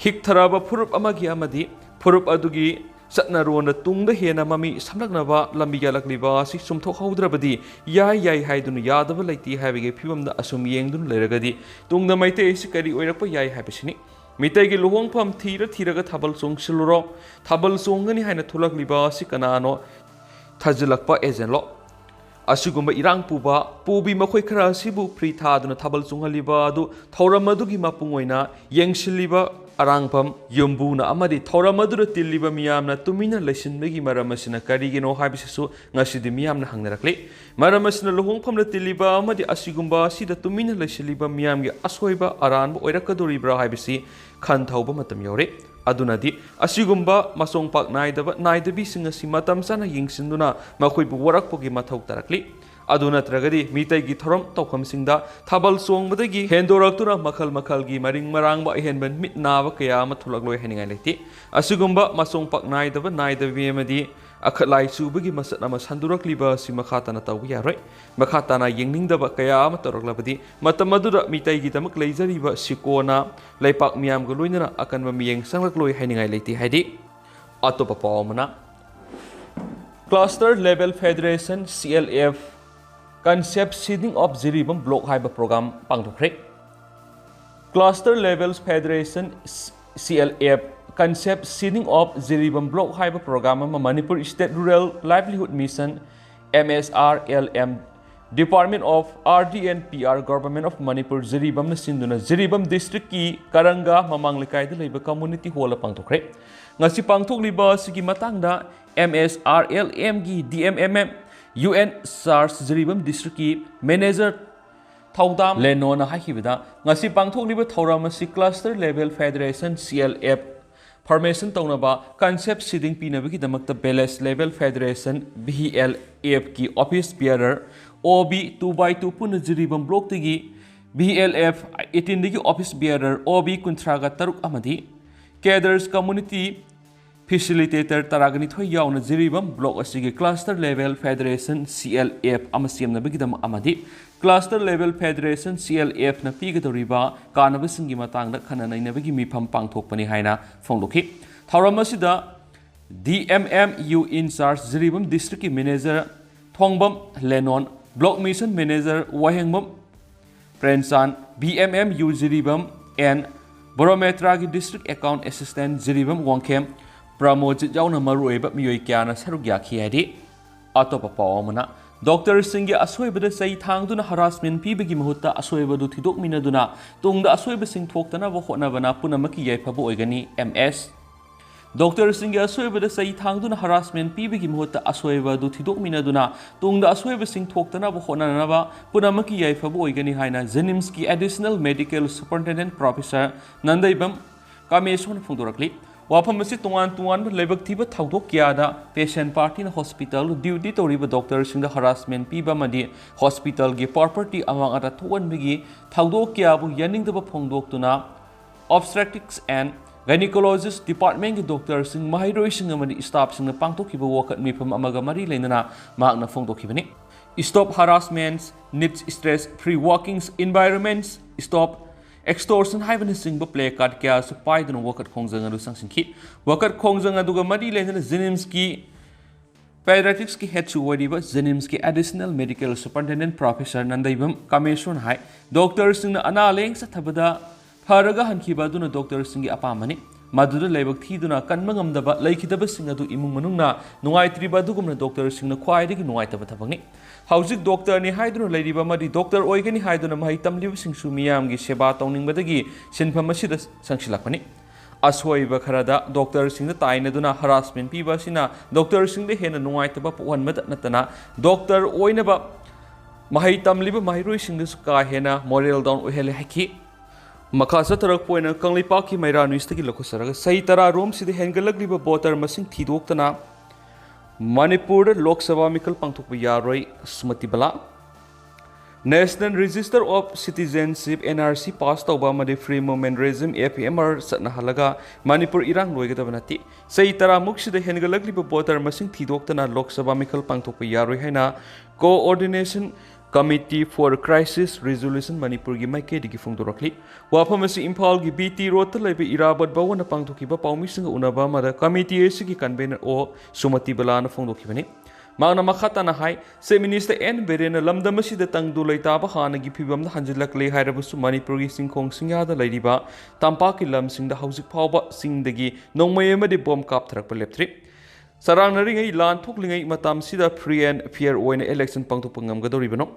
ꯍꯤꯛꯊꯔꯕ ꯐꯨꯔꯨꯞ ꯑꯃꯒꯤ ꯑꯃꯗꯤ ꯐꯨꯔꯨꯞ ꯑꯗꯨꯒꯤ ꯆꯠꯅꯔꯣꯟꯗ ꯇꯨꯡꯗ ꯍꯦꯟꯅ ꯃꯃꯤ ꯁꯝꯂꯛꯅꯕ ꯂꯝꯕꯤ ꯌꯥꯂꯛꯂꯤꯕ ꯑꯁꯤ ꯆꯨꯝꯊꯣꯛꯍꯧꯗ꯭ꯔꯕꯗꯤ ꯌꯥꯏ ꯌꯥꯏ ꯍꯥꯏꯗꯨꯅ ꯌꯥꯗꯕ ꯂꯩꯇꯦ ꯍꯥꯏꯕꯒꯤ ꯐꯤꯕꯝꯗ ꯑꯁꯨꯝ ꯌꯦꯡꯗꯨꯅ ꯂꯩꯔꯒꯗꯤ ꯇꯨꯡꯗ ꯃꯩꯇꯩ ꯑꯁꯤ ꯀꯔꯤ ꯑꯣꯏꯔꯛꯄ ꯌꯥꯏ ꯍꯥꯏꯕꯁꯤꯅꯤ꯫ ꯃꯤꯇꯩꯒꯤ ꯂꯨꯍꯣꯡꯐꯝ ꯊꯤꯔ ꯊꯤꯔꯒ ꯊꯥꯕꯜ ꯆꯣꯡꯁꯤꯜꯂꯨꯔꯣ, ꯊꯥꯕꯜ ꯆꯣꯡꯒꯅꯤ ꯍꯥꯏꯅ ꯊꯣꯛꯂꯛꯂꯤꯕ ꯑꯁꯤ ꯀꯅꯥꯅꯣ? ꯊꯥꯖꯤꯜꯂꯛꯄ agentꯂꯣ? ꯑꯁꯤꯒꯨꯝꯕ ꯏꯔꯥꯡ ꯄꯨꯕ, ꯄꯨꯕꯤ ꯃꯈꯣꯏ ꯈꯔ ꯑꯁꯤꯕꯨ free ꯊꯥꯗꯨꯅ ꯊꯥꯕꯜ ꯆꯣꯡꯍꯜꯂꯤꯕ ꯑꯗꯨ ꯊꯧꯔꯝ ꯑꯗꯨꯒꯤ ꯃꯄꯨꯡ ꯑꯣꯏꯅ ꯌꯦꯡꯁꯤꯜꯂꯤꯕ ꯑꯔꯥꯡꯐꯝ ꯌꯨꯝꯕꯨꯅ ꯑꯃꯗꯤ ꯊꯧꯔꯝ ꯑꯗꯨꯗ ꯇꯤꯜꯂꯤꯕ ꯃꯤꯌꯥꯝꯅ ꯇꯨꯃꯤꯟꯅ ꯂꯩꯁꯤꯟꯕꯒꯤ ꯃꯔꯝ ꯑꯁꯤꯅ ꯀꯔꯤꯒꯤꯅꯣ ꯍꯥꯏꯕꯁꯤꯁꯨ ꯉꯁꯤꯗꯤ ꯃꯤꯌꯥꯝꯅ ꯍꯪꯅꯔꯛꯂꯤ꯫ ꯃꯔꯝ ꯑꯁꯤꯅ ꯂꯨꯍꯣꯡꯐꯝꯗ ꯇꯤꯜꯂꯤꯕ ꯑꯃꯗꯤ ꯑꯁꯤꯒꯨꯝꯕ ꯑꯁꯤꯗ ꯇꯨꯃꯤꯟꯅ ꯂꯩꯁꯤꯜꯂꯤꯕ ꯃꯤꯌꯥꯝꯒꯤ ꯑꯁꯣꯏꯕ ꯑꯔꯥꯟꯕ ꯑꯣꯏꯔꯛꯀꯗꯧꯔꯤꯕ꯭ꯔꯥ ꯍꯥꯏꯕꯁꯤ ꯈꯟꯊꯧꯕ ꯃꯇꯝ ꯌꯧꯔꯦ꯫ ꯑꯗꯨꯅꯗꯤ ꯑꯁꯤꯒꯨꯝꯕ ꯃꯆꯣꯡ ꯄꯥꯛ ꯅꯥꯏꯗꯕ ꯅꯥꯏꯗꯕꯤꯁꯤꯡ ꯑꯁꯤ ꯃꯇꯝ ꯆꯥꯅ ꯌꯦꯡꯁꯤꯟꯗꯨꯅ ꯃꯈꯣꯏꯕꯨ ꯋꯥꯔꯛꯄꯒꯤ ꯃꯊꯧ ꯇꯥꯔꯛꯂꯤ꯫ ꯑꯗꯨ ꯅꯠꯇ꯭ꯔꯒꯗꯤ ꯃꯤꯇꯩꯒꯤ ꯊꯧꯔꯝ ꯇꯧꯐꯝꯁꯤꯡꯗ ꯊꯥꯕꯜ ꯆꯣꯡꯕꯗꯒꯤ ꯍꯦꯟꯗꯣꯔꯛꯇꯨꯅ ꯃꯈꯜ ꯃꯈꯜꯒꯤ ꯃꯔꯤꯡ ꯃꯔꯥꯡꯕ ꯑꯍꯦꯟꯕ ꯃꯤꯠ ꯅꯥꯕ ꯀꯌꯥ ꯑꯃ ꯊꯣꯛꯂꯛꯂꯣꯏ ꯍꯥꯏꯅꯤꯡꯉꯥꯏ ꯂꯩꯇꯦ꯫ ꯑꯁꯤꯒꯨꯝꯕ ꯃꯆꯣꯡ ꯄꯥꯛ ꯅꯥꯏꯗꯕ ꯅꯥꯏꯗꯕꯤ ꯑꯃꯗꯤ ꯑꯈꯠ ꯂꯥꯏ ꯆꯨꯕꯒꯤ ꯃꯆꯠ ꯑꯃ ꯁꯟꯗꯣꯔꯛꯂꯤꯕ ꯑꯁꯤ ꯃꯈꯥ ꯇꯥꯅ ꯇꯧꯕ ꯌꯥꯔꯣꯏ꯫ ꯃꯈꯥ ꯇꯥꯅ ꯌꯦꯡꯅꯤꯡꯗꯕ ꯀꯌꯥ ꯑꯃ ꯇꯧꯔꯛꯂꯕꯗꯤ ꯃꯇꯝ ꯑꯗꯨꯗ ꯃꯤꯇꯩꯒꯤꯗꯃꯛ ꯂꯩꯖꯔꯤꯕ ꯁꯤꯀꯣꯅ ꯂꯩꯄꯥꯛ ꯃꯤꯌꯥꯝꯒ ꯂꯣꯏꯅꯅ ꯑꯀꯟꯕ ꯃꯤꯠꯌꯦꯡ ꯆꯪꯂꯛꯂꯣꯏ ꯍꯥꯏꯅꯤꯡꯉꯥꯏ ꯂꯩꯇꯦ ꯍꯥꯏꯗꯤ꯫ ꯑꯇꯣꯞꯄ ꯄꯥꯎ ꯑꯃꯅ, Cluster Level Federation, C L F, Concept Seeding of Jiribam Block ꯍꯥꯏꯕ program ꯄꯥꯡꯊꯣꯛꯈ꯭ꯔꯦ꯫ Cluster Level Federation, C L F, Concept Seeding of Jiribam Block ꯍꯥꯏꯕ program ꯑꯃ Manipur State Rural Livelihood Mission, M S R L M, Department of R D and P R, Government of Manipur, ꯖꯤꯔꯤꯕꯥꯝꯅ ꯁꯤꯟꯗꯨꯅ ꯖꯤꯔꯤꯕꯥꯝ ꯗꯤꯁꯇ꯭ꯔꯤꯛꯀꯤ ꯀꯔꯪꯒꯥ ꯃꯃꯥꯡ ꯂꯩꯀꯥꯏꯗ ꯂꯩꯕ community ꯍꯣꯜꯗ ꯄꯥꯡꯊꯣꯛꯈ꯭ꯔꯦ꯫ ꯉꯁꯤ ꯄꯥꯡꯊꯣꯛꯂꯤꯕ ꯑꯁꯤꯒꯤ ꯃꯇꯥꯡꯗ ꯑꯦꯝ ꯑꯦꯁ ꯑꯥꯔ ꯑꯦꯜ ꯑꯦꯝꯒꯤ D M M M U in charge Jiribam ꯗꯤꯁꯇ꯭ꯔꯤꯛꯀꯤ ꯃꯦꯅꯦꯖꯔ ꯊꯧꯗꯥꯝ ꯂꯦꯅꯣꯅ ꯍꯥꯏꯈꯤꯕꯗ, ꯉꯁꯤ ꯄꯥꯡꯊꯣꯛꯂꯤꯕ ꯊꯧꯔꯝ ꯑꯁꯤ Cluster Level Federation, C L F, formation ꯇꯧꯅꯕ concept seeding ꯄꯤꯅꯕꯒꯤꯗꯃꯛꯇ Village Level Federation, V L F, ꯀꯤ office bearer, O B two by two ꯄꯨꯟꯅ Jiribam ꯕ꯭ꯂꯣꯛꯇꯒꯤ, V L F eighteen ꯗꯒꯤ office bearer, O B ꯀꯨꯟꯊ꯭ꯔꯥꯒ ꯇꯔꯨꯛ ꯑꯃꯗꯤ cadres community facilitator ꯇꯔꯥꯒ ꯅꯤꯊꯣꯏ ꯌꯥꯎꯅ ꯖꯤꯔꯤꯕꯥꯝ ꯕ꯭ꯂꯣꯛ ꯑꯁꯤꯒꯤ Cluster Level Federation, C L F, ꯑꯃ ꯁꯦꯝꯅꯕꯒꯤꯗꯃꯛ ꯑꯃꯗꯤ Cluster Level Federation, C L F ꯅ ꯄꯤꯒꯗꯧꯔꯤꯕ ꯀꯥꯟꯅꯕꯁꯤꯡꯒꯤ ꯃꯇꯥꯡꯗ ꯈꯟꯅ ꯅꯩꯅꯕꯒꯤ ꯃꯤꯐꯝ ꯄꯥꯡꯊꯣꯛꯄꯅꯤ ꯍꯥꯏꯅ ꯐꯣꯡꯗꯣꯛꯈꯤ꯫ ꯊꯧꯔꯝ ꯑꯁꯤꯗ D M M U in charge Jiribam ꯗꯤꯁꯇ꯭ꯔꯤꯛꯀꯤ manager Thongbam Lenon, block mission manager Wahengbam Premchand, B M M U Jiribam, and ꯕꯣꯔꯣꯃꯦꯇ꯭ꯔꯥꯒꯤ district account assistant Jiribam Wangkhem Pramojit ꯌꯥꯎꯅ ꯃꯔꯨꯑꯣꯏꯕ ꯃꯤꯑꯣꯏ ꯀꯌꯥꯅ ꯁꯔꯨꯛ ꯌꯥꯈꯤ ꯍꯥꯏꯔꯤ꯫ ꯑꯇꯣꯞꯄ ꯄꯥꯎ ꯑꯃꯅ, ꯗꯣꯛꯇꯔꯁꯤꯡꯒꯤ ꯑꯁꯣꯏꯕꯗ ꯆꯩ ꯊꯥꯡꯗꯨꯅ harassment ꯄꯤꯕꯒꯤ ꯃꯍꯨꯠꯇ ꯑꯁꯣꯏꯕꯗꯨ ꯊꯤꯗꯣꯛꯃꯤꯟꯅꯗꯨꯅ ꯇꯨꯡꯗ ꯑꯁꯣꯏꯕꯁꯤꯡ ꯊꯣꯛꯇꯅꯕ ꯍꯣꯠꯅꯕꯅ ꯄꯨꯝꯅꯃꯛꯀꯤ ꯌꯥꯏꯐꯕ ꯑꯣꯏꯒꯅꯤ, M S꯫ ꯗꯣꯛꯇꯔꯁꯤꯡꯒꯤ ꯑꯁꯣꯏꯕꯗ ꯆꯩ ꯊꯥꯡꯗꯨꯅ harassment ꯄꯤꯕꯒꯤ ꯃꯍꯨꯠꯇ ꯑꯁꯣꯏꯕ ꯑꯗꯨ ꯊꯤꯗꯣꯛꯃꯤꯟꯅꯗꯨꯅ ꯇꯨꯡꯗ ꯑꯁꯣꯏꯕꯁꯤꯡ ꯊꯣꯛꯇꯅꯕ ꯍꯣꯠꯅꯅꯕ ꯄꯨꯝꯅꯃꯛꯀꯤ ꯌꯥꯏꯐꯕ ꯑꯣꯏꯒꯅꯤ ꯍꯥꯏꯅ JNIMSꯀꯤ Additional Medical Superintendent Professor ꯅꯟꯗꯩꯕꯝ ꯀꯥꯃꯦꯁꯣꯔꯅ ꯐꯣꯡꯗꯣꯔꯛꯂꯤ꯫ ꯋꯥꯐꯝ ꯑꯁꯤ ꯇꯣꯉꯥꯟ ꯇꯣꯉꯥꯟꯕ ꯂꯥꯏꯕꯛ ꯊꯤꯕ ꯊꯧꯗꯣꯛ ꯀꯌꯥꯗ patient partyꯅ hospital duty ꯇꯧꯔꯤꯕ ꯗꯣꯛꯇꯔꯁꯤꯡꯗ harassment ꯄꯤꯕ ꯑꯃꯗꯤ hospitalꯒꯤ property ꯑꯃꯥꯡ ꯑꯇꯥ ꯊꯣꯛꯍꯟꯕꯒꯤ ꯊꯧꯗꯣꯛ ꯀꯌꯥꯕꯨ ꯌꯥꯅꯤꯡꯗꯕ ꯐꯣꯡꯗꯣꯛꯇꯨꯅ Obstetrics and Gynaecologist Departmentꯀꯤ ꯗꯣꯛꯇꯔꯁꯤꯡ, ꯃꯍꯩꯔꯣꯏꯁꯤꯡ ꯑꯃꯗꯤ staffꯁꯤꯡꯅ ꯄꯥꯡꯊꯣꯛꯈꯤꯕ ꯋꯥꯀꯠ ꯃꯤꯐꯝ ꯑꯃꯒ ꯃꯔꯤ ꯂꯩꯅꯅ ꯃꯍꯥꯛꯅ ꯐꯣꯡꯗꯣꯛꯈꯤꯕꯅꯤ꯫ Stop harassments, need stress free working environments, stop extortion ꯍꯥꯏꯕꯅꯆꯤꯡꯕ placard ꯀꯌꯥꯁꯨ ꯄꯥꯏꯗꯨꯅ ꯋꯥꯀꯠ ꯈꯣꯡꯖꯪ ꯑꯗꯨ ꯆꯪꯁꯤꯟꯈꯤ꯫ ꯋꯥꯀꯠ ꯈꯣꯡꯖꯪ ꯑꯗꯨꯒ ꯃꯔꯤ ꯂꯩꯅꯅ JNIMSꯀꯤ Pediatricsꯀꯤ headꯁꯨ ꯑꯣꯏꯔꯤꯕ JNIMSꯀꯤ Additional Medical Superintendent Professor ꯅꯟꯗꯩꯕꯝ ꯀꯥꯃꯦꯁꯣꯔꯅ ꯍꯥꯏ, ꯗꯣꯛꯇꯔꯁꯤꯡꯅ ꯑꯅꯥ ꯂꯥꯌꯦꯡ ꯆꯠꯊꯕꯗ ꯐꯔꯒ ꯍꯟꯈꯤꯕ ꯑꯗꯨꯅ ꯗꯣꯛꯇꯔꯁꯤꯡꯒꯤ ꯑꯄꯥꯝꯕꯅꯤ꯫ ꯃꯗꯨꯗ ꯂꯥꯏꯕꯛ ꯊꯤꯗꯨꯅ ꯀꯟꯕ ꯉꯝꯗꯕ ꯂꯩꯈꯤꯗꯕꯁꯤꯡ ꯑꯗꯨ ꯏꯃꯨꯡ ꯃꯅꯨꯡꯅ ꯅꯨꯡꯉꯥꯏꯇ꯭ꯔꯤꯕ ꯑꯗꯨꯒꯨꯝꯅ ꯗꯣꯛꯇꯔꯁꯤꯡꯅ ꯈ꯭ꯋꯥꯏꯗꯒꯤ ꯅꯨꯡꯉꯥꯏꯇꯕ ꯊꯕꯛꯅꯤ꯫ ꯍꯧꯖꯤꯛ ꯗꯣꯛꯇꯔꯅꯤ ꯍꯥꯏꯗꯨꯅ ꯂꯩꯔꯤꯕ ꯑꯃꯗꯤ ꯗꯣꯛꯇꯔ ꯑꯣꯏꯒꯅꯤ ꯍꯥꯏꯗꯨꯅ ꯃꯍꯩ ꯇꯝꯂꯤꯕꯁꯤꯡꯁꯨ ꯃꯤꯌꯥꯝꯒꯤ ꯁꯦꯕꯥ ꯇꯧꯅꯤꯡꯕꯗꯒꯤ ꯁꯤꯟꯐꯝ ꯑꯁꯤꯗ ꯆꯪꯁꯤꯜꯂꯛꯄꯅꯤ꯫ ꯑꯁꯣꯏꯕ ꯈꯔꯗ ꯗꯣꯛꯇꯔꯁꯤꯡꯗ ꯇꯥꯏꯅꯗꯨꯅ ꯍꯔꯥꯁꯃꯦꯟ ꯄꯤꯕ ꯑꯁꯤꯅ ꯗꯣꯛꯇꯔꯁꯤꯡꯗ ꯍꯦꯟꯅ ꯅꯨꯡꯉꯥꯏꯇꯕ ꯄꯣꯛꯍꯟꯕꯗ ꯅꯠꯇꯅ ꯗꯣꯛꯇꯔ ꯑꯣꯏꯅꯕ ꯃꯍꯩ ꯇꯝꯂꯤꯕ ꯃꯍꯩꯔꯣꯏꯁꯤꯡꯗꯁꯨ ꯀꯥ ꯍꯦꯟꯅ ꯃꯣꯔꯦꯜ ꯗꯥꯎꯟ ꯑꯣꯏꯍꯜꯂꯦ ꯍꯥꯏꯈꯤ꯫ ꯃꯈꯥ ꯆꯠꯊꯔꯛꯄ ꯑꯣꯏꯅ ꯀꯪꯂꯩꯄꯥꯛꯀꯤ ꯃꯩꯔꯥ ꯅ꯭ꯌꯨꯁꯇꯒꯤ ꯂꯧꯈꯠꯆꯔꯒ ꯆꯍꯤ ꯇꯔꯥ ꯔꯣꯝꯁꯤꯗ ꯍꯦꯟꯒꯠꯂꯛꯂꯤꯕ ꯚꯣꯇꯔ ꯃꯁꯤꯡ ꯊꯤꯗꯣꯛꯇꯅ ꯃꯅꯤꯄꯨꯔꯗ ꯂꯣꯛ ꯁꯚꯥ ꯃꯤꯈꯜ ꯄꯥꯡꯊꯣꯛꯄ ꯌꯥꯔꯣꯏ ꯁꯨꯃꯇꯤ ꯕꯂꯥ꯫ National Register of Citizenship, N R C, pass ꯇꯧꯕ ꯑꯃꯗꯤ Free Movement Regime, F M R, ꯆꯠꯅꯍꯜꯂꯒ Manipur ꯏꯔꯥꯡ ꯂꯣꯏꯒꯗꯕ ꯅꯠꯇꯦ꯫ ꯆꯍꯤ ꯇꯔꯥꯃꯨꯛꯁꯤꯗ ꯍꯦꯟꯒꯠꯂꯛꯂꯤꯕ ꯚꯣꯇꯔ ꯃꯁꯤꯡ ꯊꯤꯗꯣꯛꯇꯅ ꯂꯣꯛ ꯁꯚꯥ ꯃꯤꯈꯜ ꯄꯥꯡꯊꯣꯛꯄ ꯌꯥꯔꯣꯏ ꯍꯥꯏꯅ Coordination Committee for Crisis Resolution ꯃꯅꯤꯄꯨꯔꯒꯤ ꯃꯥꯏꯀꯩꯗꯒꯤ ꯐꯣꯡꯗꯣꯔꯛꯂꯤ꯫ ꯋꯥꯐꯝ ꯑꯁꯤ ꯏꯝꯐꯥꯜꯒꯤ B T ꯔꯣꯗꯇ ꯂꯩꯕ ꯏꯔꯥꯕꯣꯠ ꯚꯋꯟꯗ ꯄꯥꯡꯊꯣꯛꯈꯤꯕ ꯄꯥꯎꯃꯤꯁꯤꯡꯒ ꯎꯅꯕ ꯑꯃꯗ ꯀꯃꯤꯇꯤ ꯑꯁꯤꯒꯤ convener O ꯁꯨꯃꯇꯤ ꯕꯂꯥꯅ ꯐꯣꯡꯗꯣꯛꯈꯤꯕꯅꯤ꯫ ꯃꯍꯥꯛꯅ ꯃꯈꯥ ꯇꯥꯅ ꯍꯥꯏ, ꯆꯤꯐ ꯃꯤꯅꯤꯁꯇꯔ ꯑꯦꯟ ꯕꯤꯔꯦꯟꯅ ꯂꯝꯗꯝ ꯑꯁꯤꯗ ꯇꯪꯗꯨ ꯂꯩꯇꯥꯕ ꯍꯥꯟꯅꯒꯤ ꯐꯤꯕꯝꯗ ꯍꯟꯖꯤꯜꯂꯛꯂꯦ ꯍꯥꯏꯔꯕꯁꯨ ꯃꯅꯤꯄꯨꯔꯒꯤ ꯆꯤꯡꯈꯣꯡ ꯆꯤꯡꯌꯥꯗ ꯂꯩꯔꯤꯕ ꯇꯝꯄꯥꯛꯀꯤ ꯂꯝꯁꯤꯡꯗ ꯍꯧꯖꯤꯛ ꯐꯥꯎꯕ ꯆꯤꯡꯗꯒꯤ ꯅꯣꯡꯃꯩ ꯑꯃꯗꯤ ꯕꯣꯝ ꯀꯥꯞꯊꯔꯛꯄ ꯂꯦꯞꯇ꯭ꯔꯤ꯫ ꯆꯔꯥꯡꯅꯔꯤꯉꯩ, ꯂꯥꯟ ꯊꯣꯛꯂꯤꯉꯩ ꯃꯇꯝꯁꯤꯗ free and fair ꯑꯣꯏꯅ election ꯄꯥꯡꯊꯣꯛꯄ ꯉꯝꯒꯗꯧꯔꯤꯕꯅꯣ?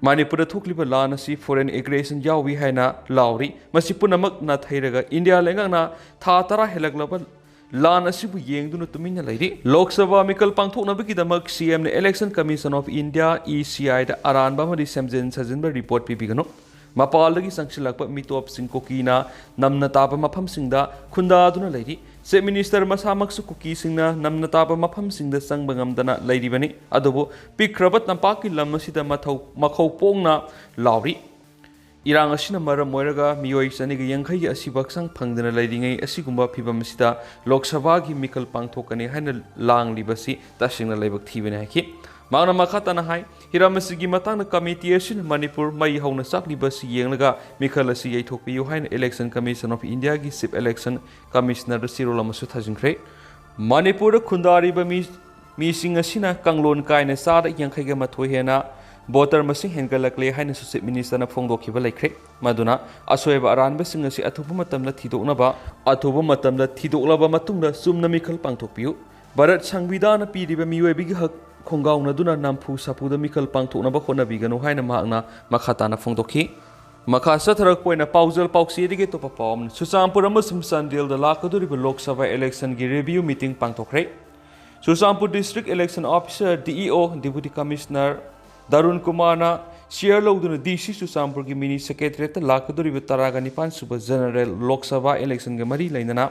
ꯃꯅꯤꯄꯨꯔꯗ ꯊꯣꯛꯂꯤꯕ ꯂꯥꯟ ꯑꯁꯤ foreign aggression ꯌꯥꯎꯏ ꯍꯥꯏꯅ ꯂꯥꯎꯔꯤ꯫ ꯃꯁꯤ ꯄꯨꯝꯅꯃꯛ ꯅꯥꯊꯩꯔꯒ ꯏꯟꯗꯤꯌꯥ ꯂꯩꯉꯥꯛꯅ ꯊꯥ ꯇꯔꯥ ꯍꯦꯜꯂꯛꯂꯕ ꯂꯥꯟ ꯑꯁꯤꯕꯨ ꯌꯦꯡꯗꯨꯅ ꯇꯨꯃꯤꯟꯅ ꯂꯩꯔꯤ꯫ ꯂꯣꯛ ꯁꯚꯥ ꯃꯤꯈꯜ ꯄꯥꯡꯊꯣꯛꯅꯕꯒꯤꯗꯃꯛ C M ꯅ Election Commission of India, E C I, ꯗ ꯑꯔꯥꯟꯕ ꯑꯃꯗꯤ ꯁꯦꯝꯖꯤꯟ ꯁꯥꯖꯤꯟꯕ report ꯄꯤꯕꯤꯒꯅꯨ꯫ ꯃꯄꯥꯜꯗꯒꯤ ꯆꯪꯁꯤꯜꯂꯛꯄ ꯃꯤꯇꯣꯞꯁꯤꯡ ꯀꯨꯀꯤꯅ ꯅꯝꯅ ꯇꯥꯕ ꯃꯐꯝꯁꯤꯡꯗ ꯈꯨꯟꯗꯥꯗꯨꯅ ꯂꯩꯔꯤ꯫ ꯆꯤꯐ ꯃꯤꯅꯤꯁꯇꯔ ꯃꯁꯥꯃꯛꯁꯨ ꯀꯨꯀꯤꯁꯤꯡꯅ ꯅꯝꯅ ꯇꯥꯕ ꯃꯐꯝꯁꯤꯡꯗ ꯆꯪꯕ ꯉꯝꯗꯅ ꯂꯩꯔꯤꯕꯅꯤ꯫ ꯑꯗꯨꯕꯨ ꯄꯤꯛꯈ꯭ꯔꯕ ꯇꯝꯄꯥꯛꯀꯤ ꯂꯝ ꯑꯁꯤꯗ ꯃꯊꯧ-, ꯃꯈꯧ ꯄꯣꯡꯅ ꯂꯥꯎꯔꯤ꯫ ꯏꯔꯥꯡ ꯑꯁꯤꯅ ꯃꯔꯝ ꯑꯣꯏꯔꯒ ꯃꯤꯑꯣꯏ ꯆꯅꯤꯒ ꯌꯥꯡꯈꯩꯒꯤ ꯑꯁꯤꯕ ꯍꯛꯆꯥꯡ ꯐꯪꯗꯅ ꯂꯩꯔꯤꯉꯩ ꯑꯁꯤꯒꯨꯝꯕ ꯐꯤꯚꯝ ꯑꯁꯤꯗ ꯂꯣꯛ ꯁꯚꯥꯒꯤ ꯃꯤꯈꯜ ꯄꯥꯡꯊꯣꯛꯀꯅꯤ ꯍꯥꯏꯅ ꯂꯥꯡꯂꯤꯕꯁꯤ ꯇꯁꯦꯡꯅ ꯂꯥꯏꯕꯛ ꯊꯤꯕꯅꯤ ꯍꯥꯏꯈꯤ꯫ ꯃꯍꯥꯛꯅ ꯃꯈꯥ ꯇꯥꯅ ꯍꯥꯏ, ꯍꯤꯔꯝ ꯑꯁꯤꯒꯤ ꯃꯇꯥꯡꯗ ꯀꯃꯤꯇꯤ ꯑꯁꯤꯅ ꯃꯅꯤꯄꯨꯔ ꯃꯩ ꯍꯧꯅ ꯆꯥꯛꯂꯤꯕ ꯑꯁꯤ ꯌꯦꯡꯂꯒ ꯃꯤꯈꯜ ꯑꯁꯤ ꯌꯩꯊꯣꯛꯄꯤꯌꯨ ꯍꯥꯏꯅ Election Commission of India ꯒꯤ Chief Election Commissioner ꯗ ꯆꯦꯔꯣꯜ ꯑꯃꯁꯨ ꯊꯥꯖꯤꯟꯈ꯭ꯔꯦ꯫ ꯃꯅꯤꯄꯨꯔꯗ ꯈꯨꯟꯗꯥꯔꯤꯕ ꯃꯤ, ꯃꯤꯁꯤꯡ ꯑꯁꯤꯅ ꯀꯥꯡꯂꯣꯟ ꯀꯥꯏꯅ ꯆꯥꯗ ꯌꯥꯡꯈꯩꯒ ꯃꯥꯊꯣꯏ ꯍꯦꯟꯅ ꯚꯣꯇꯔ ꯃꯁꯤꯡ ꯍꯦꯟꯒꯠꯂꯛꯂꯦ ꯍꯥꯏꯅꯁꯨ ꯆꯤꯐ ꯃꯤꯅꯤꯁꯇꯔꯅ ꯐꯣꯡꯗꯣꯛꯈꯤꯕ ꯂꯩꯈ꯭ꯔꯦ꯫ ꯃꯗꯨꯅ ꯑꯁꯣꯏꯕ ꯑꯔꯥꯟꯕꯁꯤꯡ ꯑꯁꯤ ꯑꯊꯨꯕ ꯃꯇꯝꯗ ꯊꯤꯗꯣꯛꯅꯕ, ꯑꯊꯨꯕ ꯃꯇꯝꯗ ꯊꯤꯗꯣꯛꯂꯕ ꯃꯇꯨꯡꯗ ꯆꯨꯝꯅ ꯃꯤꯈꯜ ꯄꯥꯡꯊꯣꯛꯄꯤꯌꯨ꯫ ꯚꯥꯔꯠ ꯁꯪꯕꯤꯙꯥꯟꯅ ꯄꯤꯔꯤꯕ ꯃꯤꯑꯣꯏꯕꯒꯤ ꯍꯛ ꯈꯣꯡꯒꯥꯎꯅꯗꯨꯅ ꯅꯝꯐꯨ ꯁꯥꯐꯨꯗ ꯃꯤꯈꯜ ꯄꯥꯡꯊꯣꯛꯅꯕ ꯍꯣꯠꯅꯕꯤꯒꯅꯨ ꯍꯥꯏꯅ ꯃꯍꯥꯛꯅ ꯃꯈꯥ ꯇꯥꯅ ꯐꯣꯡꯗꯣꯛꯈꯤ꯫ ꯃꯈꯥ ꯆꯠꯊꯔꯛꯄ ꯑꯣꯏꯅ ꯄꯥꯎꯖꯦꯜ ꯄꯥꯎꯆꯦꯗꯒꯤ ꯑꯇꯣꯞꯄ ꯄꯥꯎ ꯑꯃꯅ, ꯆꯨꯔꯆꯥꯟꯄꯨꯔ ꯑꯃꯁꯨꯡ ꯆꯥꯟꯗꯦꯜꯗ ꯂꯥꯛꯀꯗꯧꯔꯤꯕ ꯂꯣꯛ ꯁꯚꯥ ꯏꯂꯦꯛꯁꯟꯒꯤ ꯔꯤꯚꯤꯌꯨ ꯃꯤꯇꯤꯡ ꯄꯥꯡꯊꯣꯛꯈ꯭ꯔꯦ꯫ Churachandpur district election officer, D E O, deputy commissioner Darun ꯀꯨꯃꯥꯔꯅ ꯆꯤꯌꯔ ꯂꯧꯗꯨꯅ ꯗꯤ ꯁꯤ ꯆꯨꯔꯆꯥꯟꯄꯨꯔꯒꯤ ꯃꯤꯅꯤ ꯁꯦꯀ꯭ꯔꯦꯇꯔꯤꯌꯦꯠꯇ ꯂꯥꯛꯀꯗꯧꯔꯤꯕ ꯇꯔꯥꯒ ꯅꯤꯄꯥꯟ ꯁꯨꯕ ꯖꯦꯅꯔꯦꯜ ꯂꯣꯛ ꯁꯚꯥ ꯏꯂꯦꯛꯁꯟꯒ ꯃꯔꯤ ꯂꯩꯅꯅ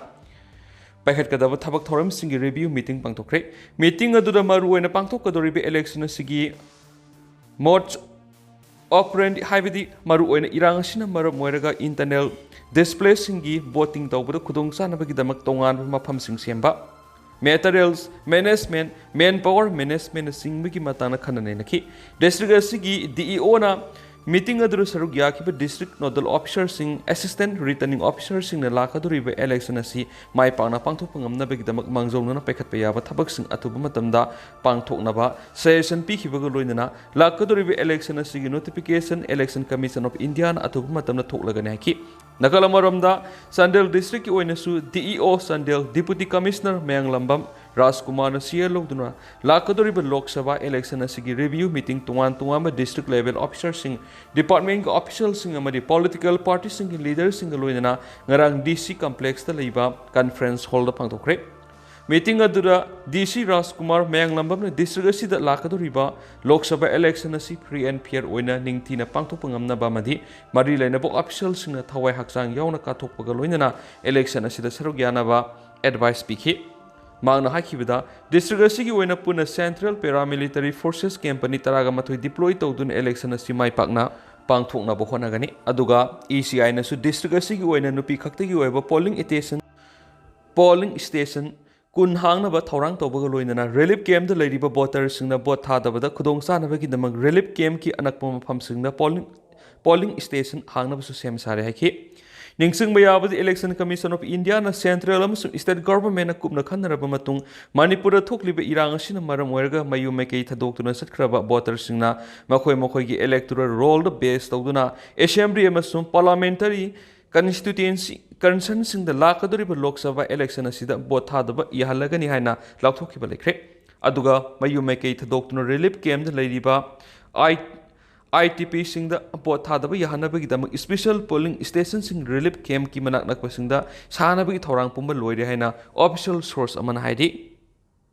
ꯄꯥꯏꯈꯠꯀꯗꯕ ꯊꯕꯛ ꯊꯧꯔꯝꯁꯤꯡꯒꯤ ꯔꯤꯚꯤꯌꯨ ꯃꯤꯇꯤꯡ ꯄꯥꯡꯊꯣꯛꯈ꯭ꯔꯦ꯫ ꯃꯤꯇꯤꯡ ꯑꯗꯨꯗ ꯃꯔꯨꯑꯣꯏꯅ ꯄꯥꯡꯊꯣꯛꯀꯗꯧꯔꯤꯕ ꯏꯂꯦꯛꯁꯟ ꯑꯁꯤꯒꯤ ꯃꯣꯠꯁ ꯑꯣꯄꯔꯦꯟꯗꯤ, ꯍꯥꯏꯕꯗꯤ ꯃꯔꯨꯑꯣꯏꯅ ꯏꯔꯥꯡ ꯑꯁꯤꯅ ꯃꯔꯝ ꯑꯣꯏꯔꯒ ꯏꯟꯇꯔꯅꯦꯜ ꯗꯤꯁꯄ꯭ꯂꯦꯁꯤꯡꯒꯤ ꯚꯣꯇꯤꯡ ꯇꯧꯕꯗ ꯈꯨꯗꯣꯡꯆꯥꯅꯕꯒꯤꯗꯃꯛ ꯇꯣꯉꯥꯟꯕ ꯃꯐꯝꯁꯤꯡ ꯁꯦꯝꯕ, ꯃꯦꯇꯔꯤꯌꯦꯜꯁ ꯃꯦꯅꯦꯖꯃꯦꯟ, ꯃꯦꯟ ꯄꯥꯋꯔ ꯃꯦꯅꯦꯖꯃꯦꯟꯅꯆꯤꯡꯕꯒꯤ ꯃꯇꯥꯡꯗ ꯈꯟꯅ ꯅꯩꯅꯈꯤ꯫ ꯗꯤꯁꯇ꯭ꯔꯤꯛ ꯑꯁꯤꯒꯤ ꯗꯤ ꯏ ꯑꯣꯅ ꯃꯤꯇꯤꯡ ꯑꯗꯨꯗ ꯁꯔꯨꯛ ꯌꯥꯈꯤꯕ ꯗꯤꯁꯇ꯭ꯔꯤꯛ ꯅꯣꯗꯜ ꯑꯣꯐꯤꯁꯥꯔꯁꯤꯡ, ꯑꯦꯁꯤꯁꯇꯦꯟ ꯔꯤꯇꯔꯅꯤꯡ ꯑꯣꯐꯤꯁꯥꯔꯁꯤꯡꯅ ꯂꯥꯛꯀꯗꯧꯔꯤꯕ ꯏꯂꯦꯛꯁꯟ ꯑꯁꯤ ꯃꯥꯏ ꯄꯥꯛꯅ ꯄꯥꯡꯊꯣꯛꯄ ꯉꯝꯅꯕꯒꯤꯗꯃꯛ ꯃꯥꯡꯖꯧꯅꯅ ꯄꯥꯏꯈꯠꯄ ꯌꯥꯕ ꯊꯕꯛꯁꯤꯡ ꯑꯊꯨꯕ ꯃꯇꯝꯗ ꯄꯥꯡꯊꯣꯛꯅꯕ ꯁꯖꯦꯁꯟ ꯄꯤꯈꯤꯕꯒ ꯂꯣꯏꯅꯅ ꯂꯥꯛꯀꯗꯧꯔꯤꯕ ꯏꯂꯦꯛꯁꯟ ꯑꯁꯤꯒꯤ ꯅꯣꯇꯤꯐꯤꯀꯦꯁꯟ Election Commission of Indiaꯅ ꯑꯊꯨꯕ ꯃꯇꯝꯗ ꯊꯣꯛꯂꯒꯅꯤ ꯍꯥꯏꯈꯤ꯫ ꯅꯥꯀꯜ ꯑꯃꯔꯣꯝꯗ, ꯆꯥꯟꯗꯦꯜ ꯗꯤꯁꯇ꯭ꯔꯤꯛꯀꯤ ꯑꯣꯏꯅꯁꯨ ꯗꯤ ꯏ ꯑꯣ ꯆꯥꯟꯗꯦꯜ, ꯗꯤꯄꯨꯇꯤ ꯀꯃꯤꯁꯅꯔ ꯃꯌꯥꯡꯂꯝꯕꯝ ꯔꯥꯖꯀꯨꯃꯥꯔꯅ ꯆꯤꯌꯔ ꯂꯧꯗꯨꯅ ꯂꯥꯛꯀꯗꯧꯔꯤꯕ ꯂꯣꯛ ꯁꯚꯥ ꯏꯂꯦꯛꯁꯟ ꯑꯁꯤꯒꯤ ꯔꯤꯚꯤꯌꯨ ꯃꯤꯇꯤꯡ ꯇꯣꯉꯥꯟ ꯇꯣꯉꯥꯟꯕ ꯗꯤꯁꯇ꯭ꯔꯤꯛ ꯂꯦꯚꯦꯜ ꯑꯣꯐꯤꯁꯥꯔꯁꯤꯡ, ꯗꯤꯄꯥꯔꯠꯃꯦꯟꯒꯤ ꯑꯣꯐꯤꯁꯤꯌꯦꯜꯁꯤꯡ ꯑꯃꯗꯤ ꯄꯣꯂꯤꯇꯤꯀꯦꯜ ꯄꯥꯔꯇꯤꯁꯤꯡꯒꯤ ꯂꯤꯗꯔꯁꯤꯡꯒ ꯂꯣꯏꯅꯅ ꯉꯔꯥꯡ ꯗꯤ ꯁꯤ ꯀꯝꯄ꯭ꯂꯦꯛꯁꯇ ꯂꯩꯕ ꯀꯟꯐꯔꯦꯟꯁ ꯍꯣꯜꯗ ꯄꯥꯡꯊꯣꯛꯈ꯭ꯔꯦ꯫ ꯃꯤꯇꯤꯡ ꯑꯗꯨꯗ ꯗꯤ ꯁꯤ ꯔꯥꯖꯀꯨꯃꯥꯔ ꯃꯌꯥꯡꯂꯝꯕꯝꯅ ꯗꯤꯁꯇ꯭ꯔꯤꯛ ꯑꯁꯤꯗ ꯂꯥꯛꯀꯗꯧꯔꯤꯕ ꯂꯣꯛ ꯁꯚꯥ ꯏꯂꯦꯛꯁꯟ ꯑꯁꯤ ꯐ꯭ꯔꯤ ꯑꯦꯟ ꯐꯤꯌꯔ ꯑꯣꯏꯅ ꯅꯤꯡꯊꯤꯅ ꯄꯥꯡꯊꯣꯛꯄ ꯉꯝꯅꯕ ꯑꯃꯗꯤ ꯃꯔꯤ ꯂꯩꯅꯕ ꯑꯣꯐꯤꯁꯤꯌꯦꯜꯁꯤꯡꯅ ꯊꯋꯥꯏ ꯍꯛꯆꯥꯡ ꯌꯥꯎꯅ ꯀꯠꯊꯣꯛꯄꯒ ꯂꯣꯏꯅꯅ ꯏꯂꯦꯛꯁꯟ ꯑꯁꯤꯗ ꯁꯔꯨꯛ ꯌꯥꯅꯕ ꯑꯦꯗꯚꯥꯏꯁ ꯄꯤꯈꯤ꯫ ꯃꯍꯥꯛꯅ ꯍꯥꯏꯈꯤꯕꯗ, ꯗꯤꯁꯇ꯭ꯔꯤꯛ ꯑꯁꯤꯒꯤ ꯑꯣꯏꯅ ꯄꯨꯟꯅ ꯁꯦꯟꯇ꯭ꯔꯦꯜ ꯄꯦꯔꯥꯃꯤꯂꯤꯇꯔꯤ ꯐꯣꯔꯁꯦꯁ ꯀꯝꯄꯅꯤ ꯇꯔꯥꯒ ꯃꯥꯊꯣꯏ ꯗꯤꯄ꯭ꯂꯣꯏ ꯇꯧꯗꯨꯅ ꯏꯂꯦꯛꯁꯟ ꯑꯁꯤ ꯃꯥꯏ ꯄꯥꯛꯅ ꯄꯥꯡꯊꯣꯛꯅꯕ ꯍꯣꯠꯅꯒꯅꯤ꯫ ꯑꯗꯨꯒ ꯏ ꯁꯤ ꯑꯥꯏꯅꯁꯨ ꯗꯤꯁꯇ꯭ꯔꯤꯛ ꯑꯁꯤꯒꯤ ꯑꯣꯏꯅ ꯅꯨꯄꯤ ꯈꯛꯇꯒꯤ ꯑꯣꯏꯕ ꯄꯣꯂꯤꯡ ꯁ꯭ꯇꯦꯁꯟ, ꯄꯣꯂꯤꯡ ꯁ꯭ꯇꯦꯁꯟ ꯀꯨꯟ ꯍꯥꯡꯅꯕ ꯊꯧꯔꯥꯡ ꯇꯧꯕꯒ ꯂꯣꯏꯅꯅ ꯔꯤꯂꯤꯐ ꯀꯦꯝꯞꯇ ꯂꯩꯔꯤꯕ ꯚꯣꯇꯔꯁꯤꯡꯅ ꯚꯣꯠ ꯊꯥꯗꯕꯗ ꯈꯨꯗꯣꯡꯆꯥꯅꯕꯒꯤꯗꯃꯛ ꯔꯤꯂꯤꯐ ꯀꯦꯝꯞꯀꯤ ꯑꯅꯛꯄ ꯃꯐꯝꯁꯤꯡꯗ ꯄꯣꯂꯤꯡ, ꯄꯣꯂꯤꯡ ꯁ꯭ꯇꯦꯁꯟ ꯍꯥꯡꯅꯕꯁꯨ ꯁꯦꯝ ꯁꯥꯔꯦ ꯍꯥꯏꯈꯤ꯫ ꯅꯤꯡꯁꯤꯡꯕ ꯌꯥꯕꯗꯤ, Election Commission of Indiaꯅ central ꯑꯃꯁꯨꯡ state governmentꯅ ꯀꯨꯞꯅ ꯈꯟꯅꯔꯕ ꯃꯇꯨꯡ, ꯃꯅꯤꯄꯨꯔꯗ ꯊꯣꯛꯂꯤꯕ ꯏꯔꯥꯡ ꯑꯁꯤꯅ ꯃꯔꯝ ꯑꯣꯏꯔꯒ ꯃꯌꯨꯝ ꯃꯥꯏꯀꯩ ꯊꯥꯗꯣꯛꯇꯨꯅ ꯆꯠꯈ꯭ꯔꯕ voterꯁꯤꯡꯅ ꯃꯈꯣꯏ ꯃꯈꯣꯏꯒꯤ electoral rollꯗ base ꯇꯧꯗꯨꯅ Assembly ꯑꯃꯁꯨꯡ Parliamentary Constituency Concernsꯤꯡꯗ ꯂꯥꯛꯀꯗꯧꯔꯤꯕ Lok Sabha election ꯑꯁꯤꯗ vote ꯊꯥꯗꯕ ꯌꯥꯍꯜꯂꯒꯅꯤ ꯍꯥꯏꯅ ꯂꯥꯎꯊꯣꯛꯈꯤꯕ ꯂꯩꯈ꯭ꯔꯦ꯫ ꯑꯗꯨꯒ ꯃꯌꯨꯝ ꯃꯥꯏꯀꯩ ꯊꯥꯗꯣꯛꯇꯨꯅ relief campꯗ ꯂꯩꯔꯤꯕ I ITPꯁꯤꯡꯗ vote ꯊꯥꯗꯕ ꯌꯥꯍꯟꯅꯕꯒꯤꯗꯃꯛ special polling stationꯁꯤꯡ relief campꯀꯤ ꯃꯅꯥꯛ ꯅꯛꯄꯁꯤꯡꯗ ꯁꯥꯅꯕꯒꯤ ꯊꯧꯔꯥꯡ ꯄꯨꯝꯕ ꯂꯣꯏꯔꯦ ꯍꯥꯏꯅ official source ꯑꯃꯅ ꯍꯥꯏꯔꯤ꯫